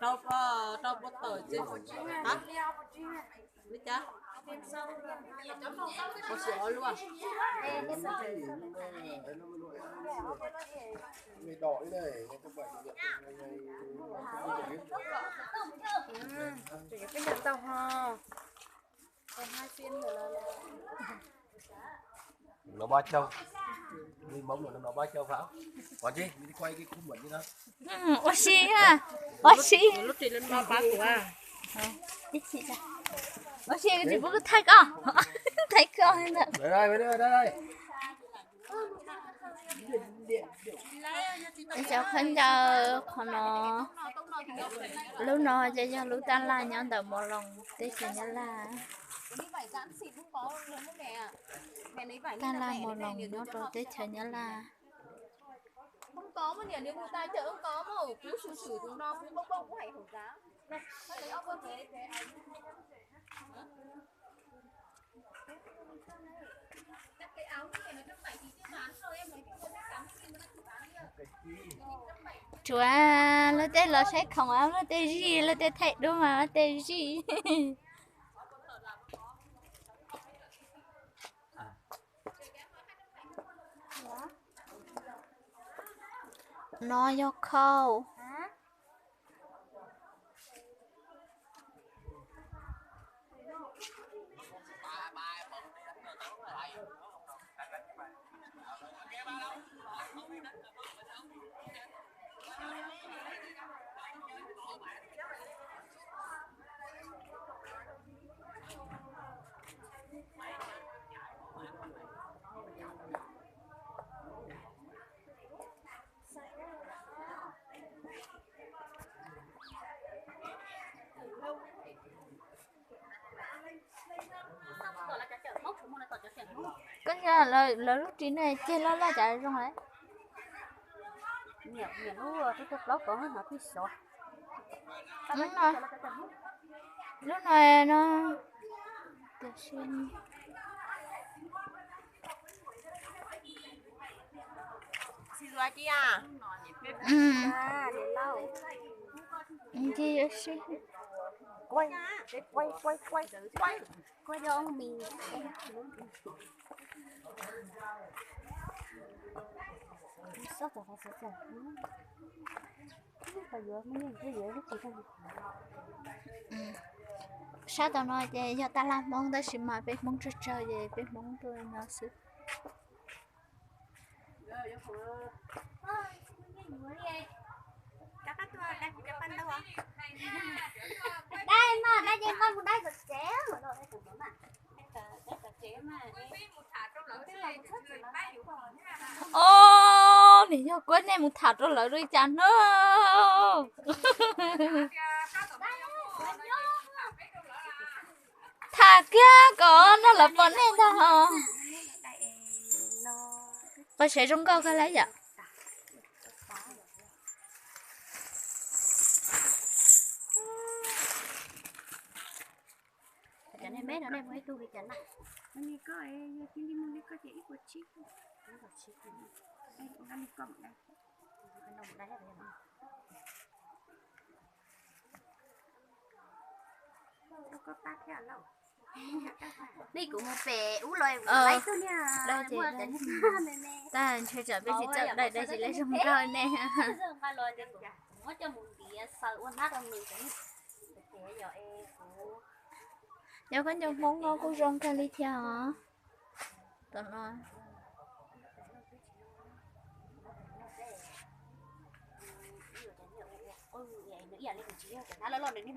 Rau, rau puas tawm ces, ha? Li cas? Ua si ob luaj. Peb nyob tau ho. Nov Pab Caug, li Hmoob nov Pab Caug fa. Ua si, ua si, ua si tsis pub thaij koj, thaij koj ntawd. Cov khaub ncaws qhov no, lub no ces yog lub tab laj nyob ntawm Mos Loos teb chaws Nyab Laj. Tab laj Mos Loos nyob rau teb chaws Nyab Laj. Tsuav luag tej los saib khoom, luag tej zij, luag tej thaij duab mas luag tej zij. No yog khau. Koj yog lawv lub ris no ceg loj loj cas zoo lawm. Lub no, lub no no. Nce yuav sib. Sab tom no ces yog tab laj Hmoob tab sis mas peb Hmoob tsawg tsawg ces peb Hmoob tuaj no xwb. Os, nim yog kuv nej mus tham rau lawv li cas na. Tham kiag kom no lawv pom nej ntag ho. Qhov tsev zoo nkauj kawg li yom. Nej kuv mus pem ub los, tag ntshe tsam peb tsis txawj dai dai tsis lawv zoo nkauj ne. Yog khaub ncaws Hmoob no kuj zoo kawg li thiab os. Tom no.